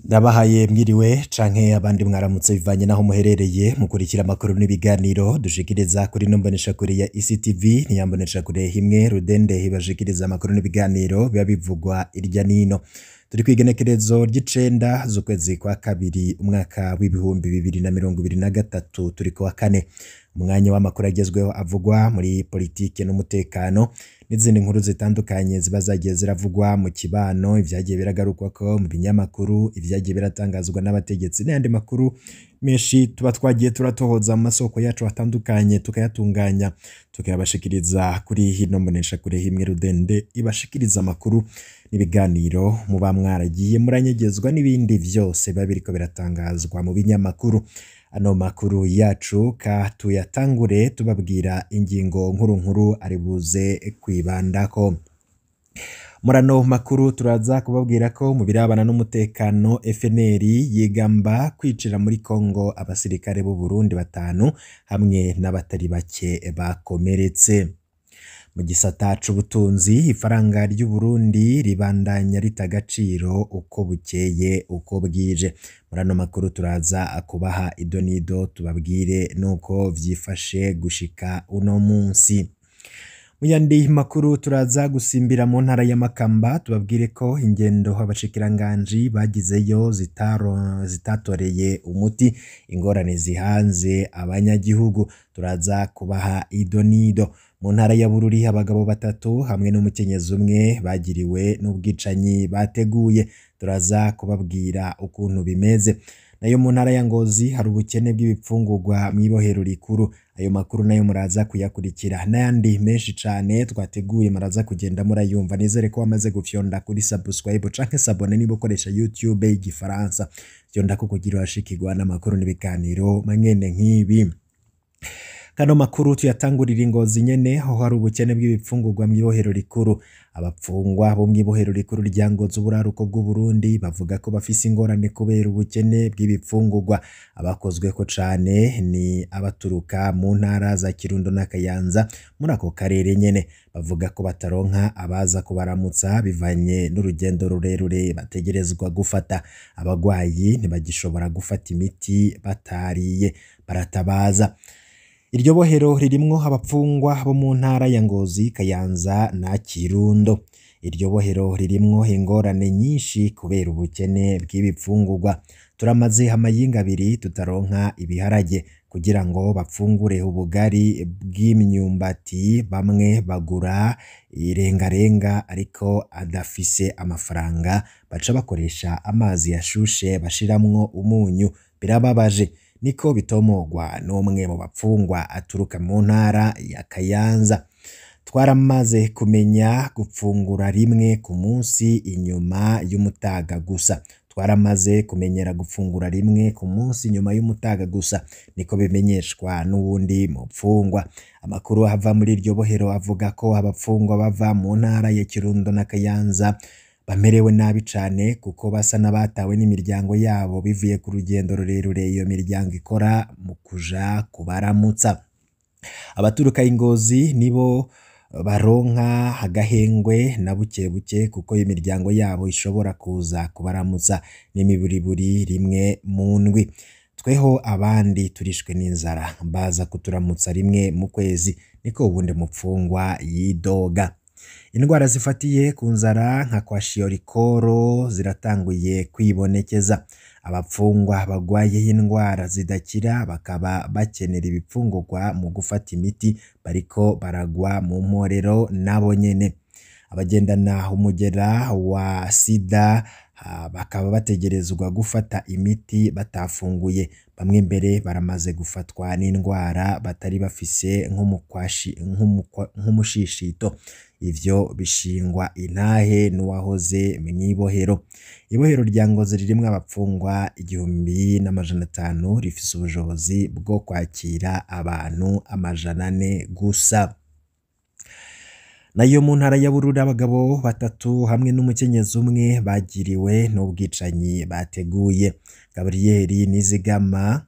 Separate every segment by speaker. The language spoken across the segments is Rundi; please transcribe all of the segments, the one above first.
Speaker 1: Ndabahaye mwiriwe canke abandi mwaramutse bivanye naho muherereye mukurikira amakuru n'ibiganiro dushikiriza kuri ino mboneshakure ya ECTV. Ni ya mboneshakure imwe rudende ibashikiriza amakuru n'ibiganiro biba bivugwa irya nino. Turi kw'igenekerezo ry'icenda z'ukwezi kwa kabiri umwaka w'2023, turi kuwa kane, umwanya w'amakuru agezweho avugwa muri politike n'umutekano n'izindi nkuru zitandukanye ziba zagiye ziravugwa mu kibano, ivyagiye biragarukwako mu binyamakuru, ivyagiye biratangazwa n'abategetsi n'ayandi makuru menshi tuba twagiye turatohoza mu masoko yacu atandukanye, tukayatunganya, tukayabashikiriza kuri hino mboneshakure imwe rudende ibashikiriza amakuru n'ibiganiro muba mwaragiye muranyegezwa n'ibindi vyose biba biriko biratangazwa mu binyamakuru. Ano makuru yacu ka tuyatangure tubabwira ingingo nkuru nkuru ari buze kwibandako. Muri ano makuru turaza kubabwira ko mu birabana n'umutekano FNL yigamba kwicira muri Congo abasirikare b'u Burundi batanu hamwe n'abatari bake bakomeretse. Mu gisata c'ubutunzi, ifaranga ry'u Burundi ribandanya rita agaciro uko bukeye uko bwije. Muri ano makuru turaza kubaha idonido, tubabwire nuko vyifashe gushika uno munsi. Mu yandi makuru turaza gusimbira mu ntara ya Makamba, tubabwire ko ingendo abashikiranganji bagizeyo zitatoreye umuti ingorane zihanze abanyagihugu. Turaza kubaha idonido. Mu ntara ya Bururi, abagabo batatu hamwe n'umukenyezi umwe bagiriwe n'ubwicanyi bateguye. Turaza kubabwira ukuntu bimeze. Nayo mu ntara ya Ngozi hari ubukene bw'ibipfungurwa mw'ibohero rikuru. Ayo makuru nayo muraza kuyakurikira n'ayandi menshi cane twateguye, muraza kugenda murayumva. Nizere ko wamaze gufyonda kuri subscribe canke s'abonner niba ukoresha YouTube y'igifaransa. Fyondako kugira urashikirwa n'amakuru n'ibiganiro mwene nk'ibi. Kano makuru tuyatangurira Ingozi nyene, aho hari ubukene bw'ibipfungurwa mw'ibohero rikuru. Abapfungwa bo mw'ibohero rikuru rya Ngozi, uburaruko bw'u Burundi, bavuga ko bafise ingorane kubera ubukene bw'ibipfungurwa. Abakozweko cane ni abaturuka mu ntara za Kirundo na Kayanza muri ako karere nyene. Bavuga ko bataronka abaza kubaramutsa bivanye n'urugendo rurerure bategerezwa gufata. Abagwayi ntibagishobora gufata imiti batariye, baratabaza. Iryo bohero ririmwo abapfungwa bo mu ntara ya Ngozi, Kayanza na Kirundo. Iryo bohero ririmwo ingorane nyinshi kubera ubukene bw'ibipfungurwa. Turamaze amayinga abiri tutaronka ibiharage kugira ngo bapfungure ubugari bw'imyumbati. Bamwe bagura irengarenga, ariko adafise amafaranga baca bakoresha amazi yashushe bashiramwo umunyu. Birababaje, niko bitomogwa n'umwe mu bapfungwa aturuka mu ntara ya Kayanza. Twaramaze kumenya gupfungura rimwe ku munsi inyuma y'umutaga gusa. Twaramaze kumenyera gupfungura rimwe ku munsi inyuma y'umutaga gusa, niko bimenyeshwa n'uwundi mupfungwa. Amakuru ava muri iryo bohero avuga ko abapfungwa bava mu ntara ya Kirundo na Kayanza bamerewe nabi cane, kuko basa n'abatawe n'imiryango yabo bivuye ku rugendo rurerure iyo miryango ikora mu kuja kubaramutsa. Abaturuka Ingozi nibo baronka agahengwe na buke buke, kuko imiryango yabo ishobora kuza kubaramutsa n'imiburiburi rimwe mu ndwi. Tweho abandi turishwe n'inzara, baza kuturamutsa rimwe mu kwezi, niko uwundi mupfungwa yidoga. Indwara zifatiye ku nzara nka kwashiorkor ziratanguye kwibonekeza. Abapfungwa bagwaye indwara zidakira bakaba bakenera ibipfungurwa mu gufata imiti bariko baragwa mu mporero nabo nyene. Abagendana umugera wa sida bakaba bategerezwa gufata imiti batafunguye. Bamwe mbere baramaze gufatwa n'indwara batari bafise nk'umushishito. Ivyo bishingwa intahe n'uwahoze mw'ibohero. Ibohero rya Ngozi ririmwo abapfungwa 1500, rifise ubushobozi bwo kwakira abantu 400 gusa. Nayo mu ntara ya Bururi, abagabo batatu hamwe n'umukenyezi umwe bagiriwe n'ubwicanyi bateguye. Gabriel Nizigama,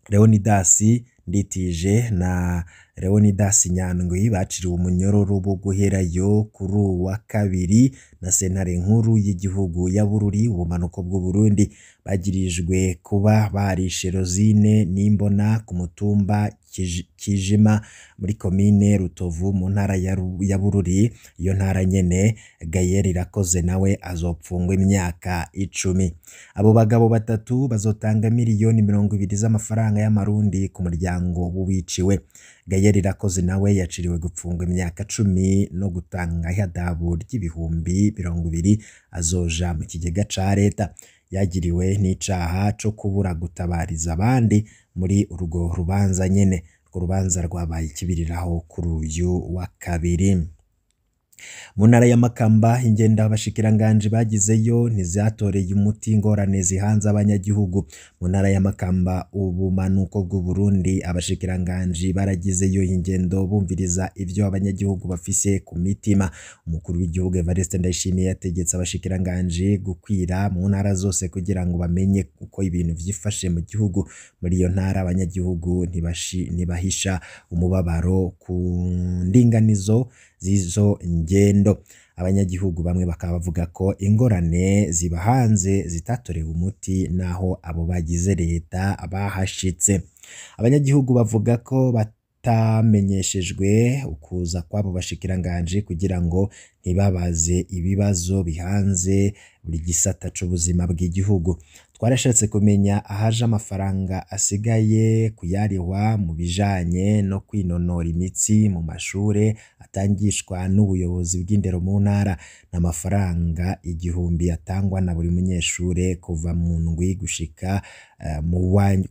Speaker 1: Leonidas Nditije na Leonidas Nyandwi baciriwe umunyororo wo guherayo kuri uwa kabiri na sentare nkuru y'igihugu ya Bururi, ubumanuko bw'u Burundi. Bagirijwe kuba barishe Rosine Nimbona ku mutumba Kijima muri komine Rutovu mu ntara ya Bururi. Iyo ntara nyene Gael Irakoze nawe azopfungwa imyaka 10. Abo bagabo batatu bazotanga 20 miliyoni z'amafaranga y'amarundi ku muryango w'uwiciwe. Gael Irakoze nawe yaciriwe gupfungwa imyaka 10 no gutanga ihadabu ry'ibihumbi 20 azoja mu kigega ca leta. Yagiriwe n'icaha co kubura gutabariza abandi muri urwo rubanza nyene. Urwo rubanza rwabaye ikibiriraho kuri uyu wa kabiri. Mu ntara ya Makamba, ingendo abashikiranganji bagizeyo ntizatoreye umuti ingorane zihanze abanyagihugu. Mu ntara ya Makamba, ubumanuko bw'u Burundi, abashikiranganji baragizeyo ingendo bumviriza ivyo abanyagihugu bafise ku mitima. Umukuru w'igihugu Evariste Ndayishimiye yategetse abashikiranganji gukwira mu ntara zose kugira ngo bamenye uko ibintu vyifashe mu gihugu. Muri iyo ntara abanyagihugu ntibahisha umubabaro ku ndinganizo z'izo ngendo. Abanyagihugu bamwe bakaba bavuga ko ingorane zibahanze zitatorewe umuti naho abo bagize leta bahashitse. Abanyagihugu bavuga ko batamenyeshejwe ukuza kw'abo bashikiranganji kugira ngo ntibabaze ibibazo bihanze buri gisata c'ubuzima bw'igihugu. Twarashatse kumenya ahaje amafaranga asigaye kuyarihwa mu bijanye no kwinonora imitsi mu mashure atangishwa n'ubuyobozi bw'indero mu ntara. N'amafaranga 1000 atangwa na buri munyeshure kuva mu ndwi gushika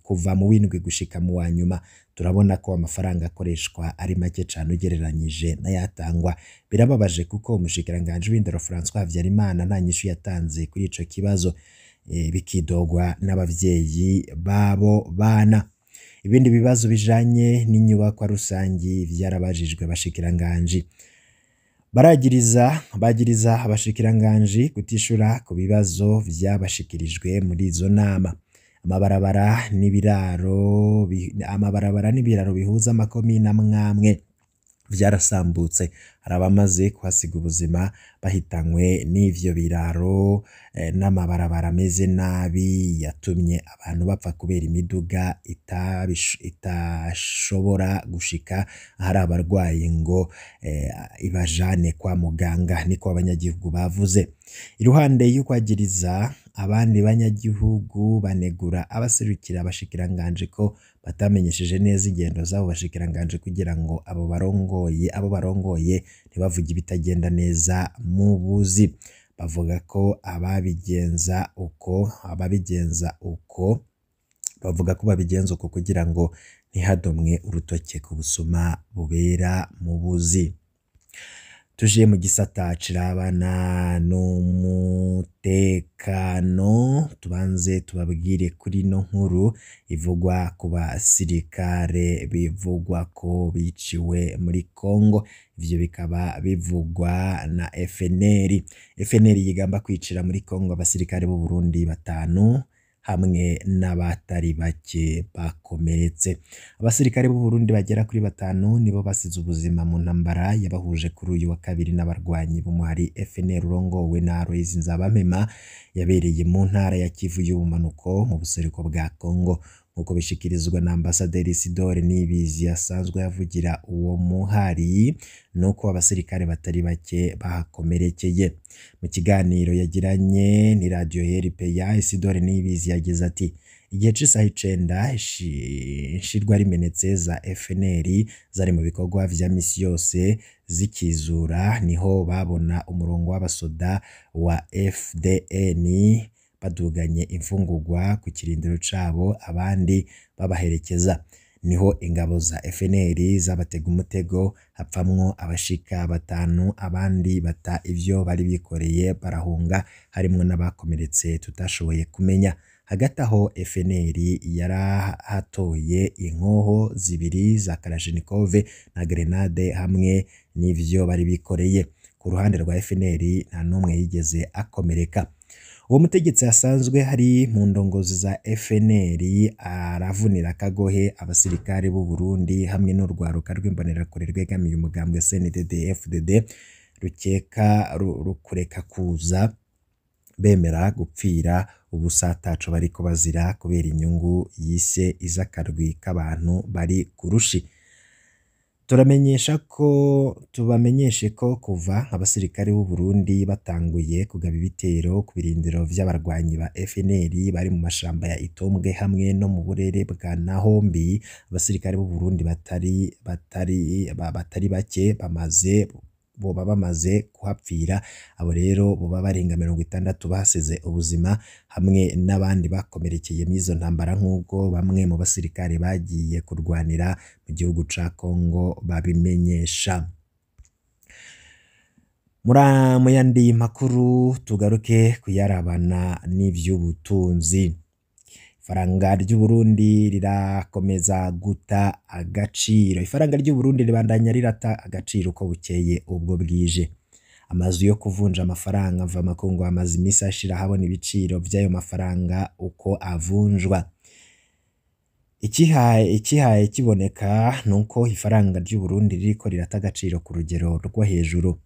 Speaker 1: kuva mu w'indwi gushika mu wa nyuma. Turabona ko amafaranga akoreshwa ari make cane ugereranyije n'ayatangwa. Birababaje kuko umushikiranganji w'indero François Habyarimana nta nyishu yatanze kuri ico kibazo, bikidogwa n'abavyeyi b'abo bana. Ibindi bibazo bijanye n'inyubakwa rusangi vyarabajijwe abashikiranganji. Bagiriza abashikiranganji kutishura ku bibazo vyabashikirijwe muri izo nama. Amabarabara n'ibiraro bihuza amakomine amwamwe vyarasambutse. Hari abamaze kuhasiga ubuzima bahitanywe n'ivyo biraro n'amabarabara ameze nabi yatumye abantu bapfa kubera imiduga itashobora gushika ahari abarwayi ngo ibajane kwa muganga, niko abanyagihugu bavuze. Iruhande y'ukwagiriza, abandi banyagihugu banegura abaserukira abashikiranganji ko batamenyesheje neza ingendo z'abo bashikiranganji kugira ngo abo barongoye ntibavuge ibitagenda neza mu buzi. Bavuga ko ababigenza uko bavuga ko babigenza uko kugira ngo ntihadomwe urutoke ku busuma bubera mu buzi. Tuje mu gisata cirabana n'umutekano, tubanze tubabwire kuri ino nkuru ivugwa ku basirikare bivugwa ko biciwe muri Congo. Ivyo bikaba bivugwa na FNL. FNL yigamba kwicira muri Congo abasirikare b'u Burundi batanu hamwe n'abatari bake bakomeretse. Abasirikare b'u Burundi bagera kuri batanu nibo basize ubuzima mu ntambara yabahuje kuri uyu wa kabiri n'abarwanyi b'umuhari FNL urongowe na Aloys Nzabampema, yabereye mu ntara ya Kivu y'ubumanuko mu buseruko bwa Congo, nk'uko bishikirizwa na Ambasaderi Isidore Niyibizi asanzwe avugira uwo muhari. Nuko abasirikare batari bake bahakomerekeye. Mu kiganiro yagiranye ni radio RPA, Isidore Niyibizi yagize ati: "Igihe c'isaha 9 inshirwa rimenetse za FNL zari mu bikorwa vya misi yose zikizura, niho babona umurongo w'abasoda wa FDN baduganye imfungurwa ku kirindiro cabo, abandi babaherekeza. Niho ingabo za FNL zabatega umutego, hapfamwo abashika batanu, abandi bata ivyo bari bikoreye barahunga, harimwo n'abakomeretse tutashoboye kumenya. Hagati aho FNL yarahatoye inkoho zibiri za Kalashnikov na grenade hamwe n'ivyo bari bikoreye. Ku ruhande rwa FNL nta n'umwe yigeze akomereka." Uwo mutegetsi asanzwe hari mu ndongozi za FNL aravunira akagohe abasirikare b'u Burundi hamwe n'urwaruka rw'imbonerakure rwegamiye umugambwe CNDD FDD rukeka rukureka kuza bemera gupfira ubusa ataco bariko bazira kubera inyungu yise iz'akarwi k'abantu bari kurushi. Turamenyesha ko tubamenyeshe ko kuva abasirikare b'u Burundi batanguye kugaba ibitero ku birindiro vy'abarwanyi ba FNL bari mu mashamba ya Itombwe hamwe no mu burere bwa Nahombi, abasirikare b'u Burundi batari bake bamaze boba bamaze kuhapfira. Abo rero boba barenga 60 basize ubuzima hamwe n'abandi bakomerekeye mw'izo ntambara, nk'uko bamwe mu basirikare bagiye kurwanira mu gihugu ca Congo babimenyesha. Mu yandi makuru tugaruke kuyarabana n'ivy'ubutunzi. Ifaranga ry'Uburundi rirakomeza guta agaciro. Ifaranga ry'Uburundi ribandanya rirata agaciro uko bukeye ubwo bwije. Amazu yo kuvunja amafaranga mvamakungu amaze imisi ashira ahabona ibiciro vy'ayo mafaranga uko avunjwa. Ikihaye kiboneka nuko ifaranga ry'Uburundi ririko rirata agaciro ku rugero rwo hejuru.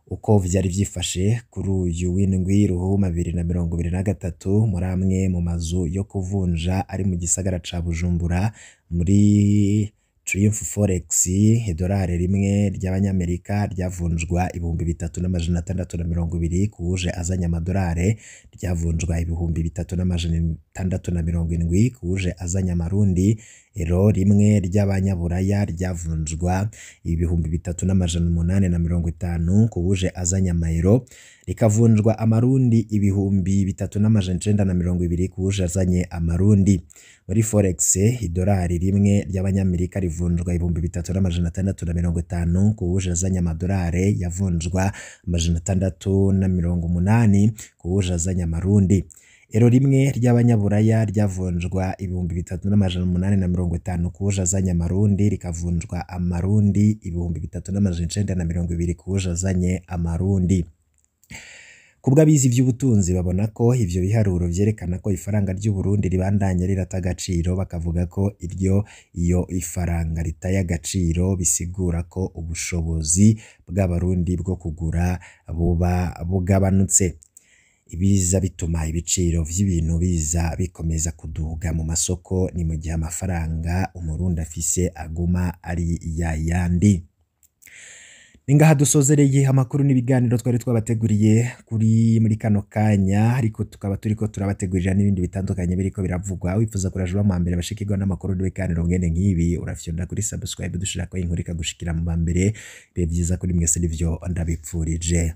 Speaker 1: Uko vyari vyifashe kuri uyu w'indwi Ruhuma 2023 muri amwe mu mazu yo kuvunja ari mu gisagara ca Bujumbura muri Triumph Forex, idolari rimwe ry'abanyamerika ryavunjwa 3620 kuwuje azanye amadolari, ryavunjwa 3670 kuwuje azanye amarundi. Ero rimwe ry'abanyaburaya ryavunjwa 3850 kuwuje azanye amayero, rikavunjwa amarundi 3920 kuwuje azanye amarundi. Muri Forex idolari rimwe ry'abanyamerika rivunjwa 3650 kuwuje azanye amadolari, yavunjwa 680 kuwuje azanye amarundi. Ero rimwe ry'abanyaburaya ryavunjwa 3850 kuwuje azanye amarundi, rikavunjwa amarundi 3920 kuwuje azanye amarundi. Kubw'abize ivy'ubutunzi babona ko ivyo biharuro vyerekana ko ifaranga ry'Uburundi ribandanya rirata agaciro, bakavuga ko iryo iyo ifaranga ritaye agaciro bisigura ko ubushobozi bw'abarundi bwo kugura buba bugabanutse. Ibiza bituma ibiciro vy'ibintu biza bikomeza kuduga mu masoko ni mu gihe amafaranga umurundi afise aguma ari yayandi. Ningaha dusozereye amakuru n'ibiganiro twari twabateguriye kuri muri kano kanya, ariko tukaba turiko turabategurira n'ibindi bitandukanye biriko biravugwa. Wifuza kuraja mu mbere bashikirwa n'amakuru n'ibiganiro ngene nk'ibi, urafyonda kuri subscribe dushirako inkuru ikagushikira mu mbere. Bibe vyiza kuri mwese, nivyo ndabipfurije.